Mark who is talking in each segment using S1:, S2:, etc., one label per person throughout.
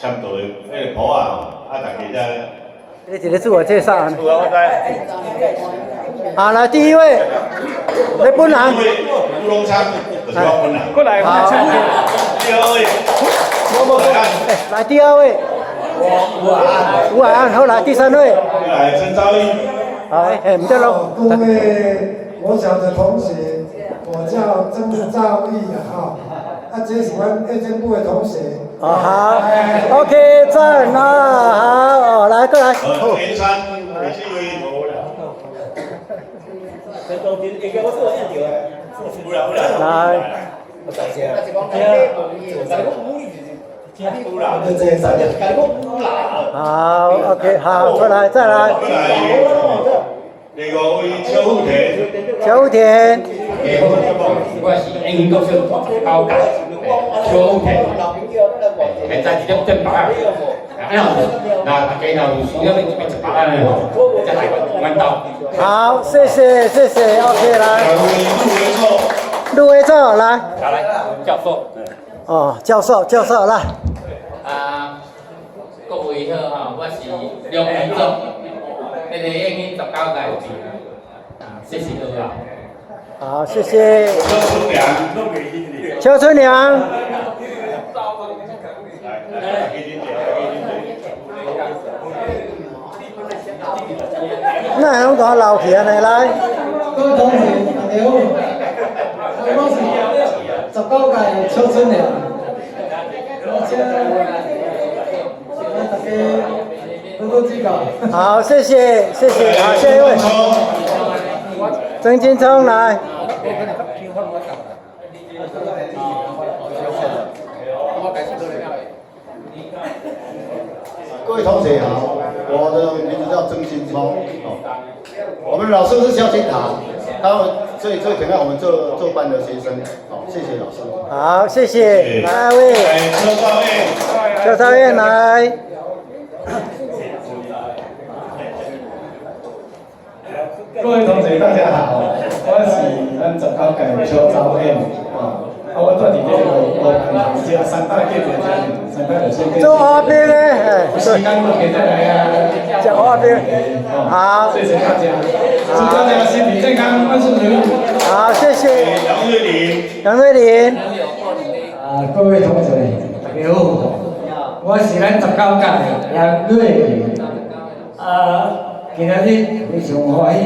S1: 簽到的彼個簿仔吼，啊，大家才。
S2: 你一个自我介紹。
S1: 有啊，我知。
S2: 好，來第一位，你本人。
S1: 吳龍昌，就是我本人。
S3: 過來。
S2: 好。
S1: 第二位。
S2: 來第二位。吳海岸。吳海岸，好來第三位。
S1: 來陳昭義。
S2: 好，哎，唔得咯。
S4: 各位國小的同學，我叫曾兆義啊，哈，啊，這是阮夜間部的同學。
S2: 哦，好，OK，讚啊，好，來過來。
S1: 田山，第四位。
S5: 陳東林，應該我做印著的。
S1: 有啦有啦。
S2: 來。
S5: 我知聲。
S1: 有啦。
S2: 好，OK，好，過來，再來。
S1: 第五位邱富田。
S2: 邱富田。
S6: 我是英國小十九屆邱富田，現在一點正白啊，啊，那大家若有需要欲食包仔的吼，才來阮兜。
S2: 好，謝謝，謝謝，OK，來。陸維宙，來。
S6: 來，教授。
S2: 哦，教授，教授，來。
S6: 啊，各位好哈，我是梁維祖，那個已經19屆啊，謝謝各位。
S2: 好，謝謝。
S1: 邱春良。
S2: 邱春良。
S1: 來，來，
S2: 那攏都老去按呢來。
S4: 各位同學，大家好，我是19屆邱春良，我請大家多多指教。
S2: 好，謝謝，謝謝，好，下一位。曾金聰來。
S7: 各位同學好，我的名字叫曾金聰，哦，我們老師是蕭金堂，他最最疼愛我們這班的學生，哦，謝謝老師。
S2: 好，謝謝，來一位。
S1: 邱兆燕。
S2: 邱兆燕來。
S3: 各位同學大家好，我是咱19屆邱兆燕，啊，我住佇這個羅漢堂這三大隔壁這，三大就先。
S2: 做阿兵的，哎，
S3: 時間都給再來啊。
S2: 做阿兵，好。
S3: 謝謝大家，祝大家身體健康，萬事如意。
S2: 好，謝謝。
S1: 楊瑞麟。
S2: 楊瑞麟。
S4: 啊，各位同學，大家好，我是咱19屆楊瑞麟，啊。今仔日非常歡喜，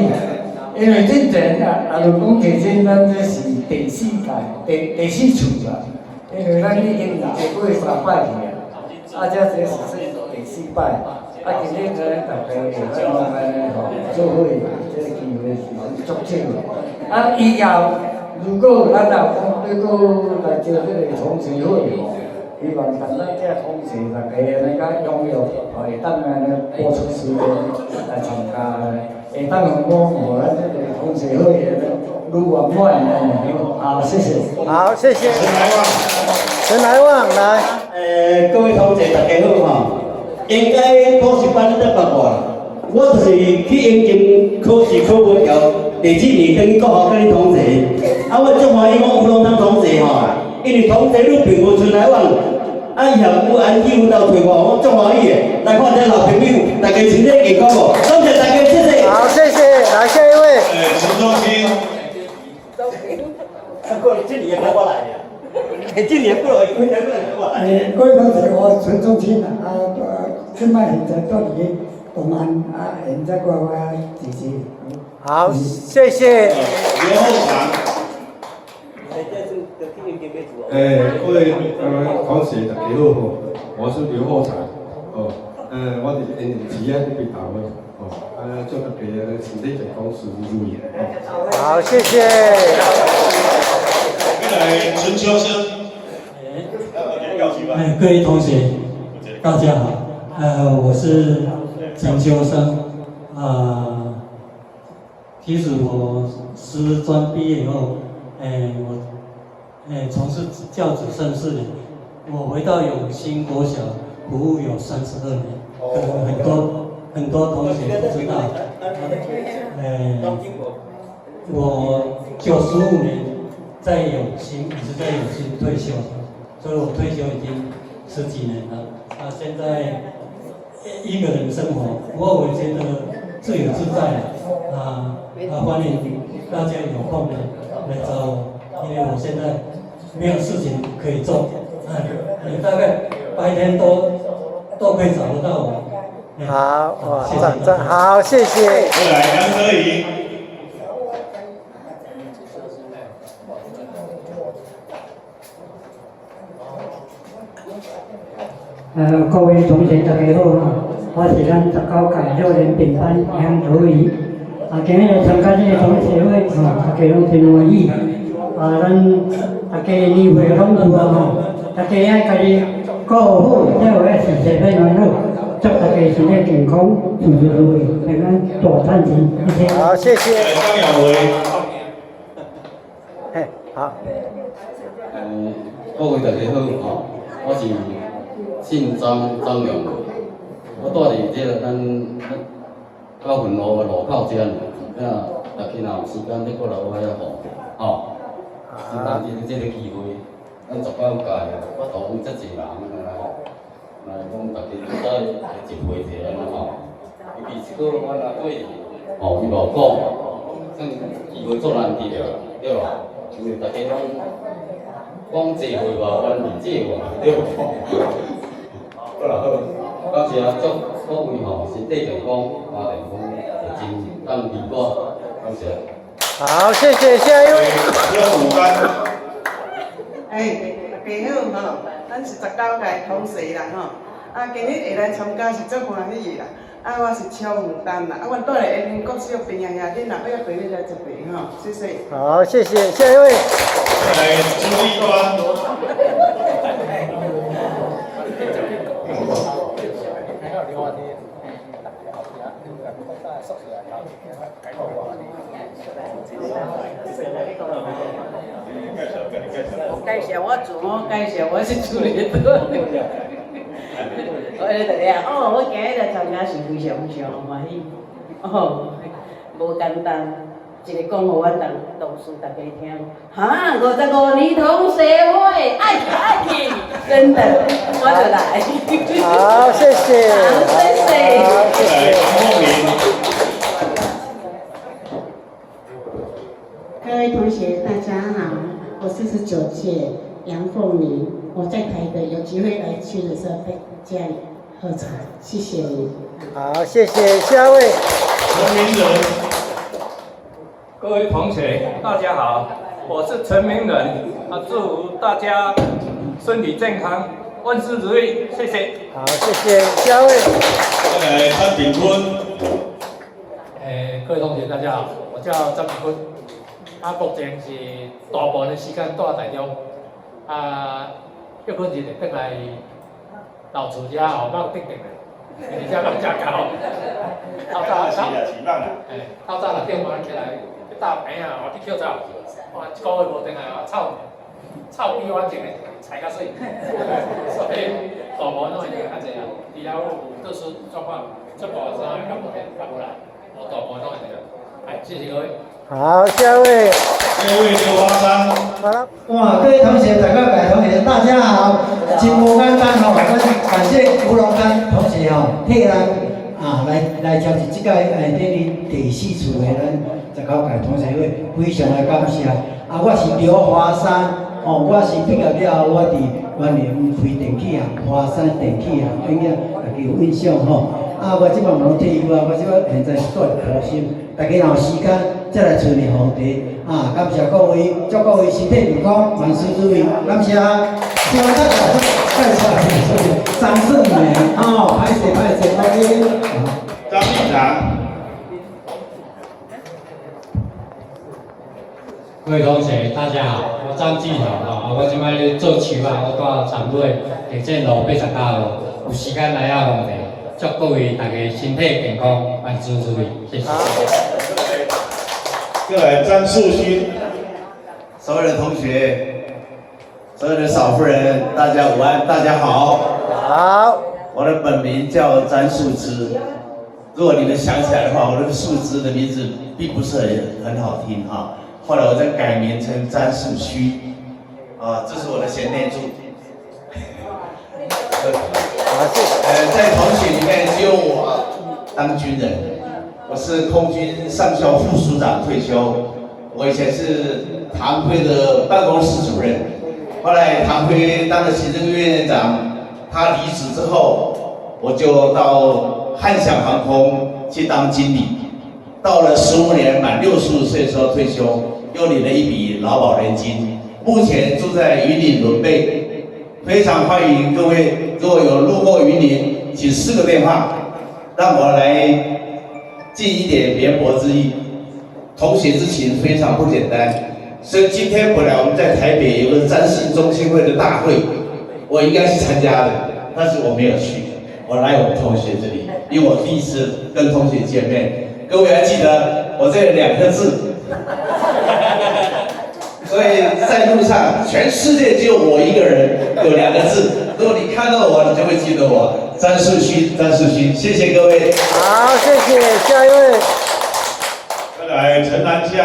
S4: 因為之前啊，啊，就講其實咱這是第四屆、第四次啦，因為咱已經坐過三擺去啊，啊，這這是算第四擺，啊，今日咱大家會當按呢吼做伙，這個機會是足少的。啊，以後如果咱若講欲閣來招這個同學會吼，希望咱咱這同學大家按呢較踴躍，吼，會當按呢撥出時間來參加，會當予我予咱這個同學會的愈圓滿按呢。好，謝謝。
S2: 好，謝謝。陳來旺來。
S5: 各位同學大家好吼，應該補習班你得捌我啦，我就是去英金考試考無著，第四年轉去國校佮你同齊，啊，我足歡喜講有攏通同齊吼，因為同齊女朋友春來旺。啊，以後有安去有鬥找我，我足歡喜的。來看這老朋友，大家身體健康無？感謝大家，謝謝。
S2: 好，謝謝。來下一位。
S1: 陳忠清。
S5: 這年過來呀，這年過來，過來。
S4: 各位同學，我陳忠清啊，這擺現在住佇東安，啊，現在我支持。
S2: 好，謝謝。
S1: 劉厚強。
S8: 哎，各位同學大家好，我是劉厚強，哦，我佇英林市啊這邊頭的，哦，啊，祝大家身體健康，事事如意。
S2: 好，謝謝。
S1: 再來陳秋生。
S9: 哎，各位同學，大家好，我是陳秋生，其實我師專畢業以後，我從事教職34年，我回到永興國小服務有32年，可能很多很多同學不知道，我95年在永興，也是在永興退休，所以我退休已經十幾年了。啊，現在一個人生活，不過我覺得自由自在啊啊，歡迎大家有空呢來找我，因為我現在沒有事情可以做，啊，你大概白天都可以找得到我。
S2: 好，哇，
S9: 謝謝
S2: 讚讚，好，謝謝。
S1: 過來楊德儀。
S10: 各位同學大家好哈，我是咱19屆六年丙班楊德儀。啊，今日來參加這個同學會，吼，大家攏真歡喜。啊，咱大家年歲攏有啊吼，大家愛家己顧好，才有遐事情變安好。祝大家身體健康，事事如意，平安大賺錢。謝謝。
S2: 好，謝謝。
S1: 張永維。
S2: 嘿，好。
S11: 各位大家好吼，我是姓張，張永維，我住佇這個咱九份路的路口遮爾，啊，大家若有時間，你過來我遐吼，吼，真難得這個機會，咱19屆，我同遮濟人來，來講大家再集會一下按呢吼，尤其是閣阮阿對，吼，伊無講，算機會足難得的啦，對無？因為大家攏講這話吧，阮是這話，對無？好啦好，感謝祝各位吼身體健康，家庭康，真當平安，感謝。
S2: 好，謝謝，下一位。
S1: 劉武剛。
S12: 哎，大家好吼，咱是19屆同學啦吼。啊，今日會來參加是足歡喜的啦。啊，我是邱永丹啦。啊，阮住佇延平國小邊仔遐，恁若欲過來食飯吼，謝謝。
S2: 好，謝謝，下一位。
S1: 來，朱立端。
S13: 我介紹我自我介紹，我是朱立端。我咧就了，哦，我今日來參加是非常非常歡喜，哦，無簡單，一個講予阮同事大家聽，哈，55年同學會，愛去愛去，真的，我就來。
S2: 好，謝謝。
S13: 好，謝謝。
S2: 好，謝謝。
S14: 各位同學，大家好，我49屆楊鳳玲，我在台北，有機會來去的時候在家裡喝茶，謝謝你。
S2: 好，謝謝，下一位。
S1: 陳明仁。
S15: 各位同學，大家好，我是陳明仁，啊，祝福大家身體健康，萬事如意，謝謝。
S2: 好，謝謝，下一位。
S1: 來，潘炳坤。
S16: 各位同學，大家好，我叫張炳坤。啊，目前是大部分的時間住台中，啊，休困日會轉來老厝遮吼，放轉轉的，因為遮攏遮厚。透早透早6點外起來去搭棚仔，我去捡草，哇，一個月無轉來，臭臭比我種的菜較媠，所以大部分攏會較濟啊。除了有特殊狀況，這部分啥較無較無來，我大部分攏會這樣。哎，謝謝各位。
S2: 好，下一位。
S1: 下一位劉華山。
S2: 好了。
S4: 哇，各位同學，19屆同學，大家好，真無簡單吼，阮感謝吳龍丹同學吼，替咱啊來參與這屆第第四次的咱19屆同學會，非常的感謝。啊，我是劉華山，吼，我是畢業了後，我佇員林開電器行，華山電器行，應該大家有印象吼。啊，我這擺嘛攏退休啊，我這擺現在是住佇埔心，大家若有時間再來厝裡喝茶。啊，感謝各位，祝各位身體健康，萬事如意，感謝。希望大家介紹張勝美，哦，歹勢歹勢，OK。
S1: 張立堂。
S17: 各位同學，大家好，我張志豪吼，我這擺咧做樹啊，我住杉尾地政路89號，有時間來遐喝茶，祝各位大家身體健康，萬事如意，謝謝。
S1: 再來張樹勳，
S18: 所有的同學，所有的少婦人，大家午安，大家好。
S2: 好。
S18: 我的本名叫詹樹枝，如果你們想起來的話，我那個樹枝的名字並不是很好聽哈。後來我再改名成詹樹須，啊，這是我的賢內助。在同學裡面只有我當軍人，我是空軍上校副署長退休。我以前是唐輝的辦公室主任，後來唐輝當了行政院院長，他離職之後，我就到漢翔航空去當經理。到了15年滿65歲的時候退休，又領了一筆勞保年金。目前住在雲林崙背，非常歡迎各位，如果有路過雲林，請四個電話，讓我來盡一點綿薄之意。同學之情非常不簡單，所以今天本來我們在台北有個占星中心會的大會，我應該去參加的，但是我沒有去，我來我們同學這裡，因為我第一次跟同學見面。各位還記得我這兩個字，所以在路上，全世界只有我一個人有兩個字。如果你看到我，你就會記得我，詹樹勳，詹樹勳，謝謝各位。
S2: 好，謝謝，下一位。
S1: 再來陳蘭香，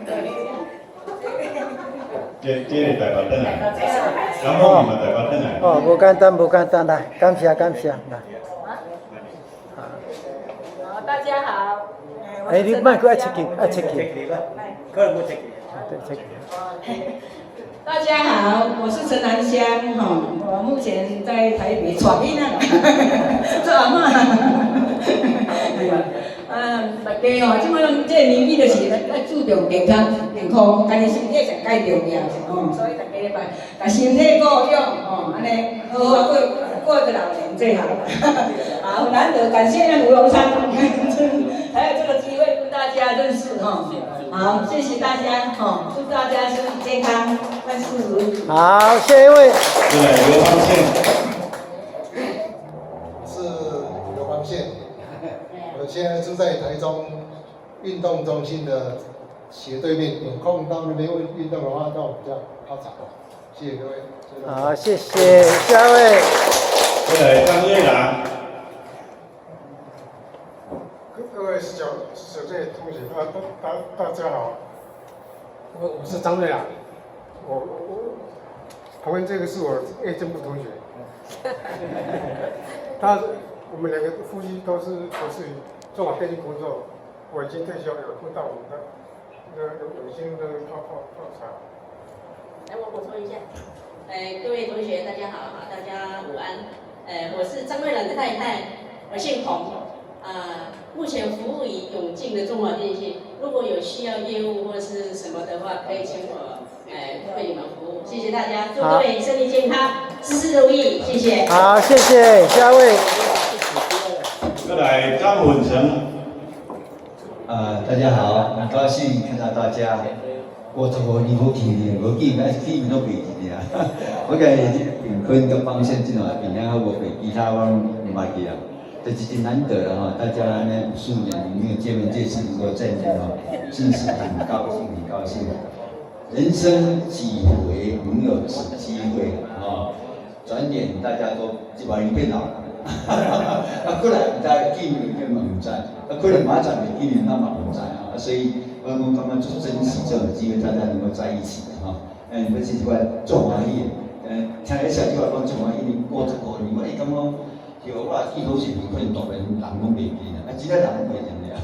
S1: 這個台北轉來，然後你們台北轉來。
S2: 哦，無簡單，無簡單，來，感謝感謝，來。
S19: 好，大家好。
S2: 哎，你莫閣愛切記，愛切記。
S5: 可能無切記。
S2: 對，切記。
S19: 大家好，我是陳蘭香，哈，我目前在台北帶囡仔，做阿嬤。嗯，大家吼，這擺攏這個年紀就是愛注重健康，健康，家己身體上蓋重要，哦，所以大家把把身體顧養，哦，按呢好好過過個老年最好。好，難得感謝咱吳榮昌，才有這個機會跟大家認識，哈。好，謝謝大家，哈，祝大家身體健康，萬事如意。
S2: 好，下一位。
S1: 對，劉邦憲。
S20: 我是劉邦憲，我現在住在台中運動中心的斜對面，有空到那邊運動的話，到我們家泡茶。謝謝各位。
S2: 好，謝謝，下一位。
S1: 再來張瑞蘭。
S21: 各位19、19屆同學，啊，大家好，我是張瑞蘭，我旁邊這個是我內政部同學，他我們兩個夫妻都是從事中華電信工作，我已經退休，有空到我們的那個永興那邊泡泡泡茶。
S13: 來，我補充一下，各位同學大家好，大家午安，我是張瑞蘭的太太，我姓洪。啊，目前服務於永進的中華電信，如果有需要業務或是什麼的話，可以請我，為你們服務。謝謝大家，祝各位身體健康，事事如意，謝謝。
S2: 好，謝謝，下一位。
S1: 再來張文成。
S22: 啊，大家好，很高興看到大家。55年無見面，無見面，見面都袂記得啊。我甲炳坤跟邦憲這兩個朋友，無袂其他我攏毋捌記啊。這是真難得了哈，大家呢55年沒有見面，這次能夠見面哈，真是很高興，很高興。人生幾回能有此機會啊？轉眼大家都這把人變老了，啊，過來毋知見面根本毋知，啊，可能馬上會見面，那嘛毋知啊。所以我講感覺就珍惜這種機會，大家能夠在一起哈。嗯，不是這款足歡喜的，嗯，聽你小句話講足歡喜，55年，我會感覺。對，我記好是可能大部分人攏袂記啦，啊，真正人攏袂記啊。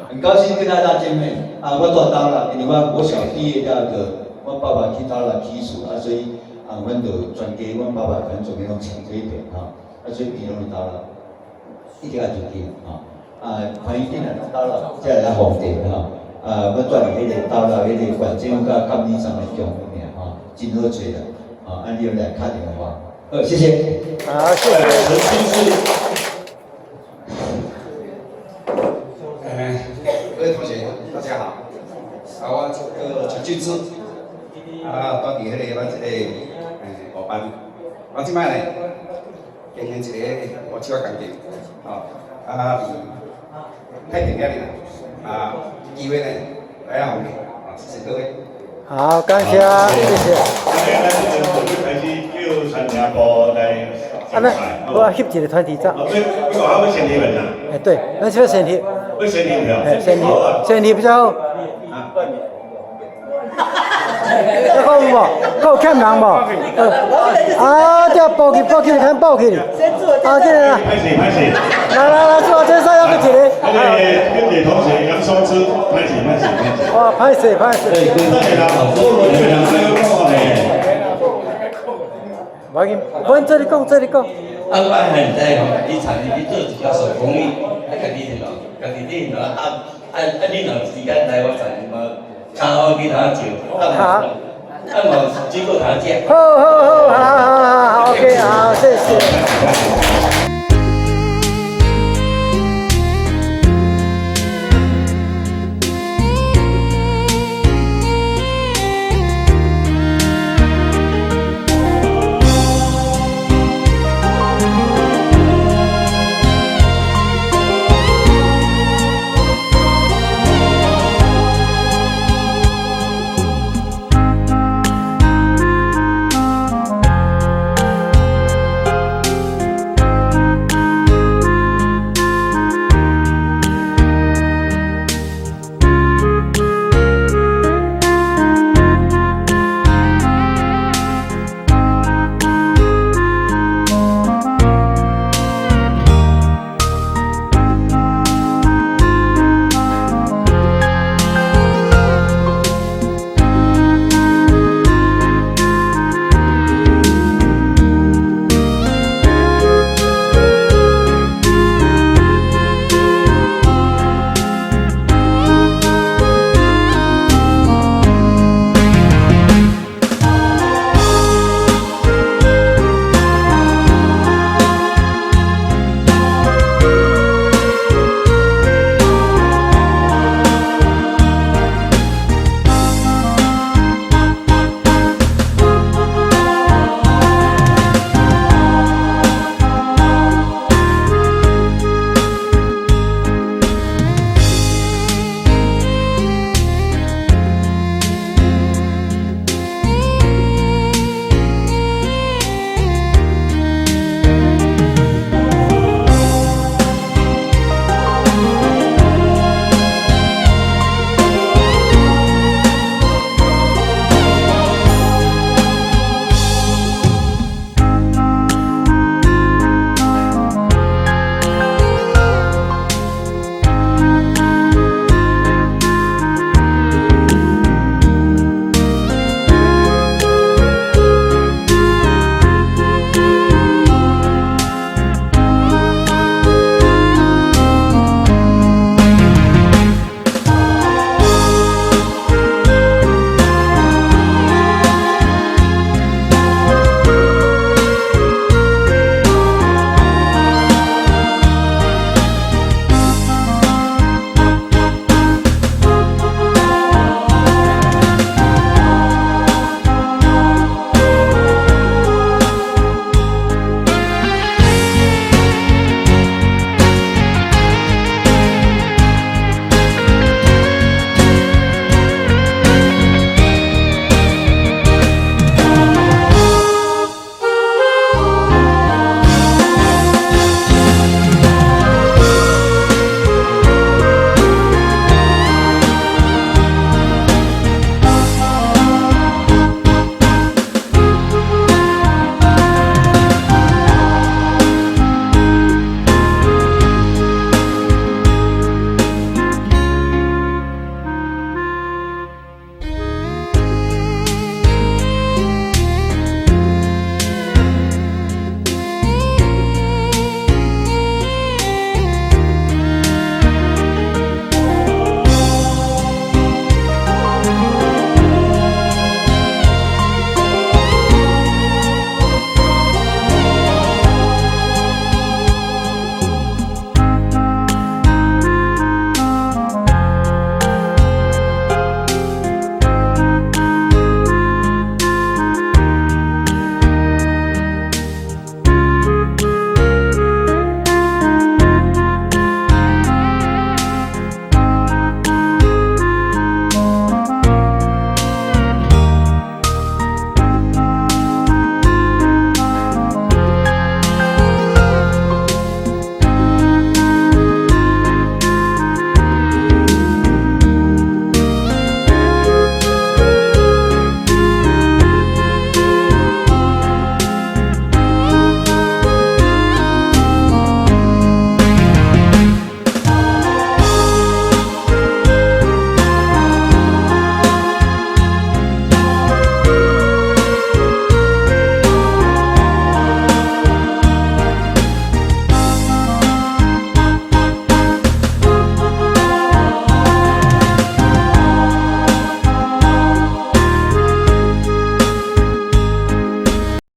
S22: 很高興跟大家見面啊！我蹛斗啦，因為我國小畢業了就，我爸爸去斗啦起厝啊，所以啊，阮就全家，阮爸爸反正全家攏遷這邊吼，啊，所以伊攏佇斗啦，一直愛出去吼。啊，歡迎進來斗啦，才來皇帝吼。啊，我蹛佇彼個斗啦，彼個縣政府佮監理站的中間吼，真好揣啦。啊，你來敲電話。好，謝謝。
S2: 好，謝謝。
S1: 陳俊志。
S23: 各位同學，大家好。啊，我叫陳俊志，啊，蹛佇彼個咱這個5班。我這擺呢，經營一個五手仔工廠，吼，啊，佇太平遐爾啦，啊，機會呢來啊，啊，謝謝各位。
S2: 好，感謝，謝謝。
S1: 咱這陣開始叫餐廳部來。
S2: 啊，那我翕一個團體照。
S1: 哦，你講要先翕的啊？
S2: 哎，對，咱是欲先翕。
S1: 欲先翕
S2: 哎，先翕，先翕比較好。
S23: 啊。
S2: 閣有無？閣有欠人無？啊，這報去報去，看報去。啊，這個啦。
S1: 歹勢歹勢。
S2: 來來來，做這使還閣一個。
S1: 那個跟你同學楊松之，歹勢歹勢歹勢。
S2: 哇，歹勢歹勢。
S1: 對，等下啦，我輪兩個講咧。
S2: 無要緊，阮這裡講，這裡講。
S3: 啊，我現在吼，家己參與去做一寡手工藝，啊，家己是咯，家己你若啊啊啊，你若有時間來我參嘛，跤好去通照，啊嘛，啊嘛水果通食。
S2: 好好好，好好好，OK，好，謝謝。